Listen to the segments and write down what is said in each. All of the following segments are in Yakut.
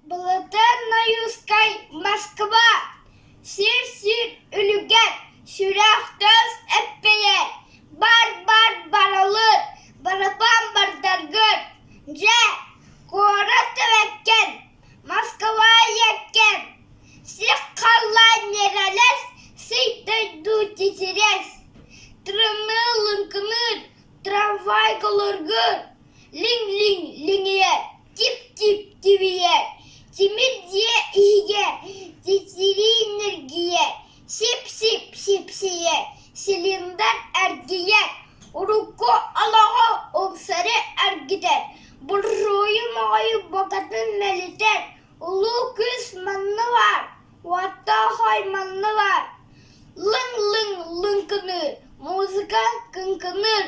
Былатыан Ойуунускай Москва Сир-сир үлүгэр, сүрэх таас эппэйэр, бар-бар баралыыр, барапаан бардаргыр, дьэ, куорат эбэккэн, Москва ийэккэм, сир халлаан ньирэлэс, сый дойду титирэс, тырымныы лыҥкыныыр, трамвай кылыргыр, лиҥ-лиҥ лиҥийэр, тип-тип тибийэр, тимир дьиэ иһигэр титирии ньиргийэр, сип-сип сипсийэр, цилиндр эргийэр, урукку олоҕу умсары эргитэр, буржуйу моҕойу букатын мэлитэр, улуу күүс манна баар, уоттаах ой манна баар, лыҥ-лыҥ лыҥкыныыр, музыка кыҥкыныыр,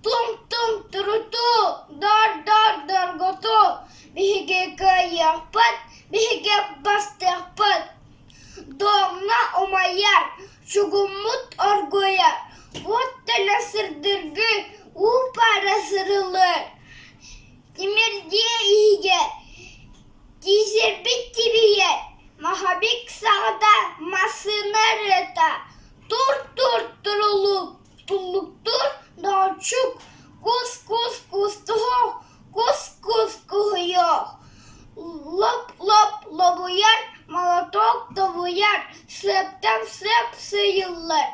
Тум-тум турутуу, доор-доор доргутуу, биһиги кыайыахпыт, биһиги бастыахпыт. Домна умайар, чугуммут оргуйар, уот төлө сырдыргыы, уу паара сырылыыр. Тимир дьиэ иһигэр тиисэрбит тибийэр, маховик саҕата массыына ырыата, тур-тур турулуук Туллуктуур доҕорчук, кус-кус кустуһуох, кус-кус куһуйуох, Лоп-лоп лобуйар, молоток тобуйар, сыаптан сыап сыыйыллар.